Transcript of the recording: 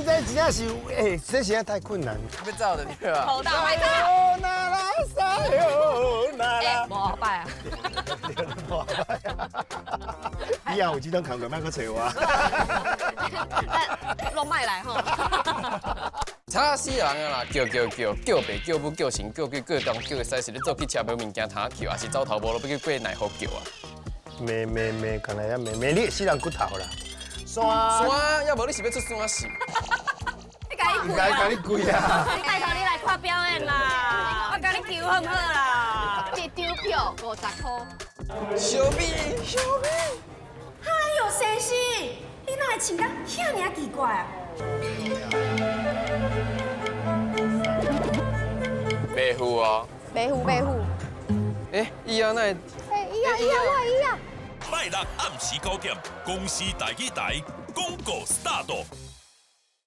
你這真正是，欸，這實在太困難。欲走就對啊。好大，さよならさよなら。無後擺啊！以後有這種工課，莫閣揣我。攏莫來吼。吵死人啊啦！叫叫叫，叫爸叫母叫神叫鬼叫東叫西，是咧做汽車無物件通叫，還是走投無路欲去過奈何橋啊？罵罵罵，敢若遐罵罵你死人骨頭啦！山山，要無你是欲出山死？你共伊毋該共你跪啊！拜託你來看表演啦，我共你求好毋好啦？一張票50箍。小美，小美。哎喲，先生，你哪會穿甲遐爾奇怪啊？袂赴哦。袂赴袂赴。欸，伊啊，哪會？欸，伊啊伊啊，我伊啊。拜六暗時9點，公視台語台廣告 start。